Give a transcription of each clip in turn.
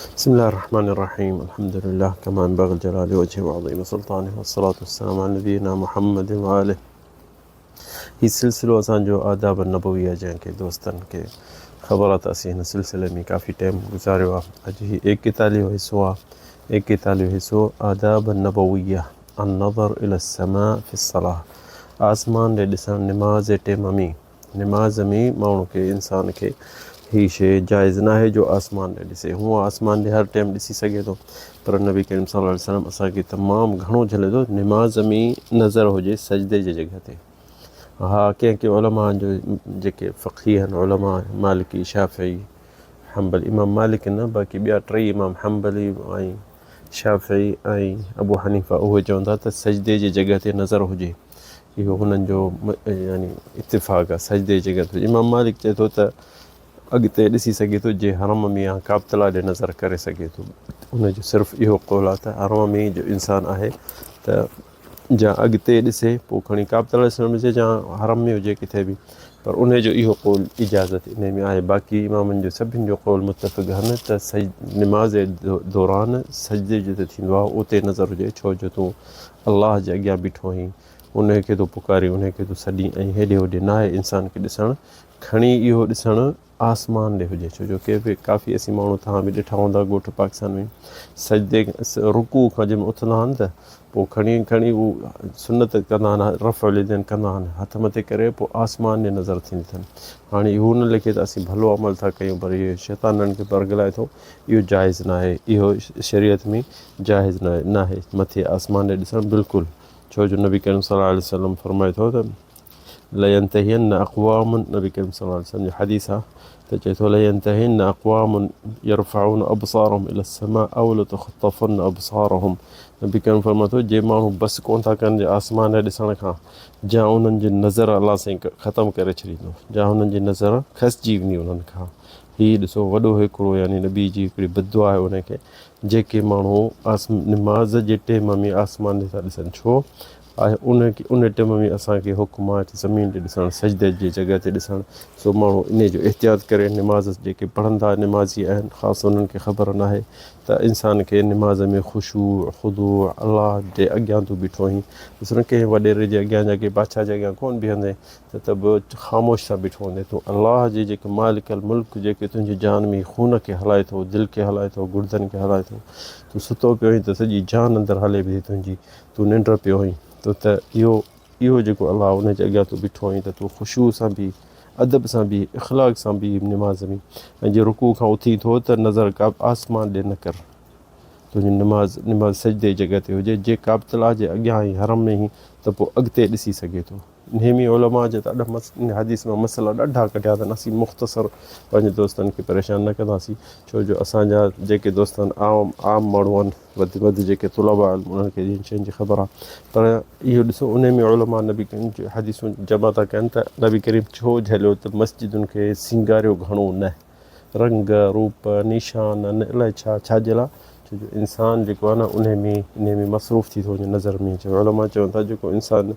بسم الله الرحمن الرحيم الحمد لله كما ينبغي لجلال وجهه وعظيم سلطانه والصلاة والسلام على نبينا محمد وآله. هي سلسلو اسان جو آداب النبويه جنهن کي دوستن کي خبر آ ته اسين هن سلسلي ۾ ڪافي ٽائيم گذاريو آ. اڄ هي ايڪيتاليهون حصو آ. ايڪيتاليهون حصو آداب النبويه النظر الي السماء في الصلاة آسمان ڏي ڏسڻ نماز جي ٽيم ۾. نماز ۾ ماڻهو کي انسان کي هي شيء جائز ناهي جو آسمان ڏي ڏسي. هونء آسمان ڏي هر ٽيم ڏسي سگهي ٿو پر نبي ڪريم صلي الله عليه وسلم اسان کي تمام گهڻو جهلي ٿو نماز ۾ نظر هجي سجدي جي جڳهه تي. ها ڪنهن ڪنهن علماء جو جيڪي فقيه آهن علماء مالڪي شافعي حنبلي امام مالڪ نه باقي ٻيا ٽئي امام حنبلي ۽ شافعي ۽ ابو حنيفه اهي چون ٿا ته سجدي جي جڳهه تي نظر هجي. اهو هنن جو يعني اتفاق آهي سجدي جي جڳهه تي. امام مالڪ چئي ٿو ته اڳتي ڏسي سگهي ٿو جي حرم ۾ يا ڪعبة الله ڏي نظر ڪري سگهي ٿو. ان جو صرف اهو قول آهي ته حرم ۾ جو انسان آهي ته جا اڳتي ڏسي پوء کڻي ڪعبة الله ڏسڻ هجي يا حرم ۾ هجي ڪٿي به پر انهي جو اهو قول اجازت انهي ۾ آهي باقي امامن جو سڀن جو قول متفق هن ته سج نماز دوران سجدي جتي ٿيندو آهي اتي نظر هجي ڇو جو تون الله جي اڳيان بيٺو آهين انهي کي ٿو پڪارين انهي کي ٿو سڏين ۽ هيڏي هوڏي ناهي انسان کي ڏسڻ کڻي اهو ڏسڻ آسمان ڏي هجي ڇو جو ڪي به ڪافي اسين ماڻهو توهان به ڏٺا هوندا ڳوٺ پاڪستان ۾ سجدي رڪوع کان جنهن مهل اٿندا آهن ته پوء کڻي کڻي هو سنت ڪندا آهن رفع اليدين ڪندا آهن هٿ مٿي ڪري پوء آسمان ڏي نظر ٿيندي اٿن هاڻي اهو نه لکي ته اسين ڀلو عمل ٿا ڪيون پر اهو شيطان انهن کي برغلائي ٿو اهو جائز ناهي اهو شريعت ۾ جائز ناهي مٿي آسمان ڏي ڏسڻ بلڪل ڇو جو نبي ڪريم صلي الله عليه وسلم فرمائي ٿو ته لينتهين اقوام نبي ڪريم صلي الله عليه وسلم جو حديث آ ته چئي ٿو لينتهين اقوام يرفعون ابصارهم الى السماء او لتخطفن ابصارهم نبي ڪريم فرمائي ٿو جي ماڻهو بس ڪون ٿا ڪن جي آسمان ڏي ڏسڻ کان جا انهن جي نظر الله سائين ختم ڪري ڇڏيندو جا انهن جي نظر کسجي ويندي انهن کان هي ڏسو وڏو هڪڙو يعني نبي جي هڪڙي بددعا آهي انهن کي جيڪي ماڻهو نماز جي ٽيم ۾ آسمان ڏي ٿا ڏسن ڇو آهي ان کي ان ٽيم ۾ اسان کي حڪم آهي ته زمين تي ڏسڻ سجدي جي جڳهه تي ڏسڻ سو ماڻهو انهي جو احتياط ڪري نماز جيڪي پڙهن ٿا نمازي آهن خاص انهن کي خبر ناهي ته انسان کي نماز ۾ خشوع خضوع الله جي اڳيان تون بيٺو آهين ڏس نه ڪنهن وڏيري جي اڳيان يا ڪنهن بادشاهه جي اڳيان ڪونه بيهندين ته ته به خاموش سان بيٺو هوندين تون الله جي جيڪي مالڪ الملڪ جيڪي تنهنجي جان ۾ خون کي هلائي ٿو دل کي هلائي ٿو گڙدن کي هلائي ٿو تون ستو پيو آهين ته سڄي جان اندر هلي پئي تنهنجي تون ننڊ پيو آهين ته ته اهو اهو جيڪو الله ان جي اڳيان تون بيٺو آهين ته تون خشوع سان بيهه ادب سان بيهه اخلاق سان بيهه نماز ۾ ۽ جي رڪوع کان اٿين ٿو ته نظر ڪعب آسمان ڏي نه ڪر تنهنجي نماز نماز سجدي جي جڳهه تي هجي جي ڪعبة الله جي اڳيان آهين حرم ۾ آهين ته پوء اڳتي ڏسي سگهين ٿو. انهي ۾ علماء جا ڏاڍا مس ان حديث مان مسئلا ڏاڍا ڪڍيا اٿن اسين مختصر پنهنجي دوستن کي پريشان نه ڪنداسين ڇو جو اسان جا جيڪي دوست آهن عام عام ماڻهو آهن وڌ وڌ جيڪي طلباء آهن انهن کي انهن شين جي خبر آهي پر اهو ڏسو انهي ۾ علماء نبي ڪريم جي حديثون جمع ٿا ڪن ته نبي ڪريم ڇو جهليو ته مسجدن کي سينگاريو گهڻو نه رنگ روپ نشان الائي ڇا ڇا جي لاء ڇو جو انسان جيڪو آهي نه انهي ۾ انهي ۾ مصروف ٿي ٿو وڃي نظر ۾ اچي علماء چون ٿا جيڪو انسان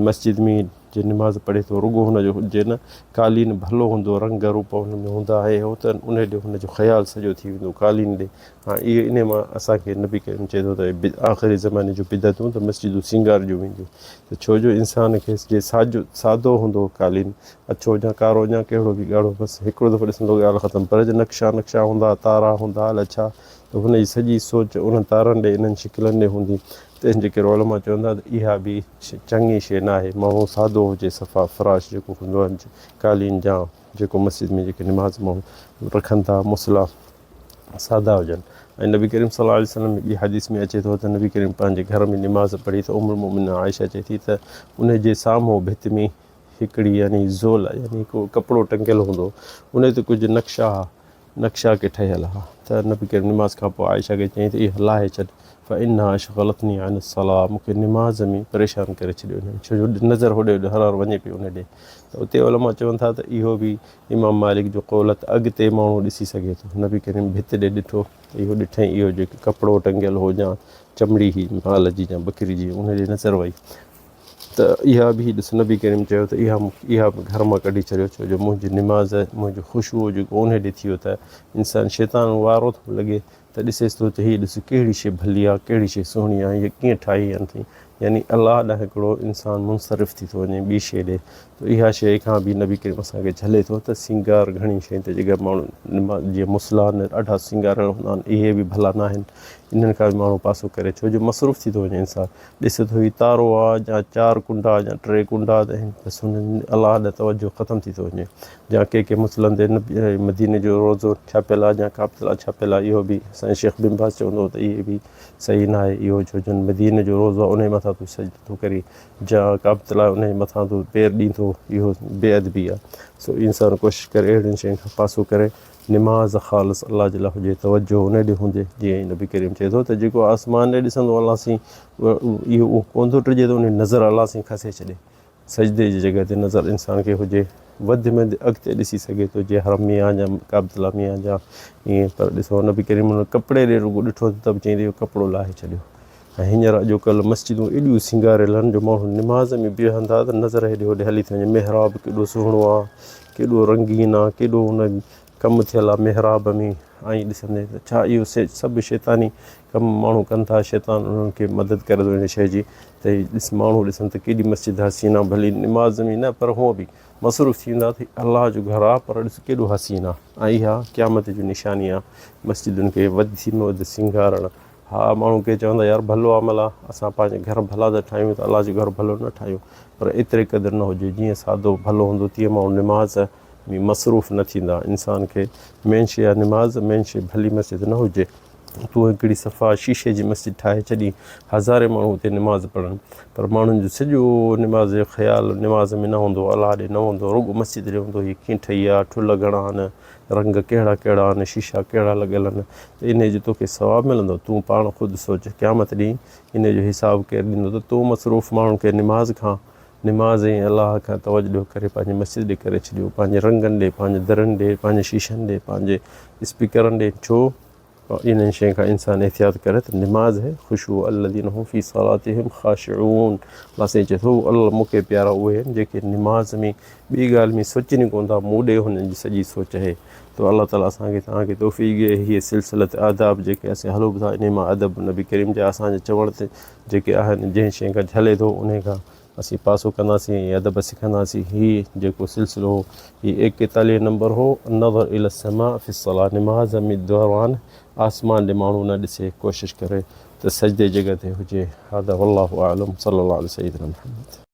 مسجد ۾ جي نماز پڙهي ٿو رڳو هن جو جي نه قالين ڀلو هوندو رنگ روپ هن ۾ هوندا آهي هو ته انهي ڏي هن جو خيال سڄو ٿي ويندو قالين ڏي ها اهي انهي مان اسان کي نبي ڪريم چئي ٿو ته آخري زماني جون بدعتون ته مسجدون سينگارجون وينديون ته ڇو جو انسان کي جي ساجو سادو هوندو قالين اڇو يا ڪارو يا ڪهڙو به ڳاڙهو بس هڪڙو دفعو ڏسندو ڳالهه ختم پر جي نقشا نقشا هوندا تارا هوندا الائي ڇا ته هن جي سڄي سوچ انهن تارن ڏي انهن شڪلن ڏي هوندي تنهن جي ڪري علماء چون ٿا ته اها به چڱي شيء ناهي ماڻهو سادو هجي صفا فراش جيڪو هوندو آهي قالين جا جيڪو مسجد ۾ جيڪي نماز ماڻهو رکن ٿا مصلا سادا هجن ۽ نبي ڪريم صلي الله عليه وسلم ٻي حديث ۾ اچي ٿو ته نبي ڪريم پنهنجي گهر ۾ نماز پڙهي ته ام المؤمنين عائشه چئي ٿي ته ان جي سامهون ڀت ۾ هڪڙي يعني زول يعني هڪ ڪپڙو ٽنگيل هوندو ان تي ڪجهه نقشا ها نقشا ڪي ٺهيل ها ته نبي ڪريم نماز کان پوء عائشه کي چيائين ته اها لاهي ڇڏ فانها اشغلتني عن الصلاه مون کي نماز ۾ پريشان ڪري ڇڏيو انهن ڇو جو نظر هوڏي هوڏي هر هر وڃي پئي ان ڏي ته اتي علماء چون ٿا ته اهو به امام مالڪ جو قول ته اڳتي ماڻهو ڏسي سگهي ٿو نبي ڪريم ڀت ڏي ڏٺو ته اهو ڏٺائين اهو جيڪو ڪپڙو ٽنگيل هو يا چمڙي هئي مال جي يا ٻڪري جي ان ڏي نظر وئي. ته اها به ڏس نبي ڪريم چيو ته اها اها به گهر مان ڪڍي ڇڏيو ڇو جو منهنجي نماز منهنجو خشوع جيڪو انهي ڏي ٿي ويو ته انسان شيطان وارو ٿو لڳي ته ڏسيس ٿو ته هي ڏس ڪهڙي شيء ڀلي آ ڪهڙي شيء سهڻي آ هيء ڪيئن ٺاهي اٿئي يعني الله ڏانهن هڪڙو انسان منصرف ٿي ٿو وڃي ٻي شيء ڏي ته اها شيء کان به نبي ڪريم اسان کي جهلي ٿو ته سينگار گهڻي شين تي جيڪي ماڻهو نماز جيئن مصليٰ آهن ڏاڍا سينگاريل هوندا آهن اهي به ڀلا نه آهن انهن کان به ماڻهو پاسو ڪري ڇو جو مصروف ٿي ٿو وڃي انسان ڏسي ٿو هي تارو آ يا چار ڪنڊا يا ٽي ڪنڊا ته بس هن الله ڏي توجه ختم ٿي ٿو وڃي يا ڪي ڪي مصلن تي مديني جو روضو ڇاپيل آ يا ڪعبة الله ڇاپيل آ اهو به اسان شيخ بن باز چوندو هو ته اهي به صحيح نه آهي اهو ڇو جو مديني جو روضو آ انهي مٿان تون سجدو ٿو ڪرين يا ڪعبة الله انهي مٿان تون پير ڏين ٿو اهو بي ادبي آ سو انسان ڪوشش ڪري اهڙين شين کان پاسو ڪري نماز خالص الله جي لاء هجي، توجه ان ڏي هجي، جيئن ئي نبي ڪريم چئي ٿو ته جيڪو آسمان ڏي ڏسندو الله سين اهو ڪونه ٿو ڊڄي ته ان جي نظر الله سين کسي ڇڏي. سجدي جي جڳهه تي نظر انسان کي هجي، وڌ ۾ وڌ اڳتي ڏسي سگهي ٿو جيئن حرم ۾ آ يا ڪعبة الله ۾ آ يا ائين پر ڏسو نبي ڪريم ان ڪپڙي ڏي رڳو ڏٺو ته به چئي ته اهو ڪپڙو لاهي ڇڏيو ۽ هينئر اڄوڪلهه مسجدون ايڏيون سينگاريل آهن جو ماڻهو نماز ۾ بيهن ٿا ته نظر هيڏي هوڏي هلي ٿي وڃي محراب ڪيڏو سهڻو آ ڪيڏو رنگين آ ڪيڏو ان ڪم ٿيل آ محراب ۾ ائين ڏسندي ته ڇا اهو سڀ شيطاني ڪم ماڻهو ڪن ٿا شيطان انهن کي مدد ڪري ٿو ان شيء جي ته هي ڏس ماڻهو ڏسن ته ڪيڏي مسجد حسين آ ڀلي نماز ۾ نه پر هونء به مصروف ٿي ويندا ته الله جو گهر آ پر ڏس ڪيڏو حسين آ ۽ اها قيامت جي نشاني آ مسجدن کي وڌ ۾ وڌ سينگارڻ ها ماڻهو ڪي چوندا يار ڀلو عمل آ اسان پنهنجي گهر ڀلا ٿا ٺاهيون ته الله جو گهر ڀلو نه ٺاهيون پر ايتري قدر نه هجي جيئن سادو ڀلو هوندو تيئن ماڻهو نماز ۾ مصروف نه ٿيندا انسان کي مين شي آ نماز مين شي ڀلي مسجد نه هجي تون هڪڙي صفا شيشي جي مسجد ٺاهي ڇڏي هزارين ماڻهو اتي نماز پڙهن پر ماڻهن جو سڄو نماز جو خيال نماز ۾ نه هوندو الله ڏي نه هوندو رڳو مسجد ڏي هوندو هي ڪيئن ٺهي آ ٺلهه گهڻا آهن رنگ ڪهڙا ڪهڙا آهن، شيشا ڪهڙا لڳل آهن ته انهيء جو توکي ثواب ملندو؟ تون پاڻ خود سوچ، قيامت ڏينهن انهيء جو حساب ڪير ڏيندو ته تو مصروف ماڻهن کي نماز کان، نماز ۽ الله کان توجه ڪري پنهنجي مسجد ڏي ڪري ڇڏيو، پنهنجي رنگن ڏي، پنهنجي درن ڏي، پنهنجي شيشن ڏي، پنهنجي اسپيڪرن ڏي، ڇو؟ انهن شين کان انسان احتياط ڪري ته نماز هي خشوع الذين هم في صلاتهم خاشعون الله سائين چئي ٿو الله مون کي پيارا اهي آهن جيڪي نماز ۾ ٻي ڳالهه ۾ سوچين ئي ڪونه ٿا مون ڏي هنن جي سڄي سوچ آهي ته الله تعالي اسان کي توهان کي توفيق ڏي هي سلسلت آداب جيڪي اسين هلو به ٿا انهي مان ادب نبي ڪريم جا اسان جي چوڻ تي جيڪي آهن جنهن شين کان جهلي ٿو انهي کان اسين پاسو ڪنداسين ۽ ادب سکنداسين. هي جيڪو سلسلو هو، هي ايڪيتاليهه نمبر هو، النظر الي السماء في الصلاة نماز ۾ دوران آسمان ڏي ماڻهو نه ڏسي، ڪوشش ڪري ته سجدي جڳهه تي هجي. هذا والله اعلم صلي الله علي سيدنا محمد.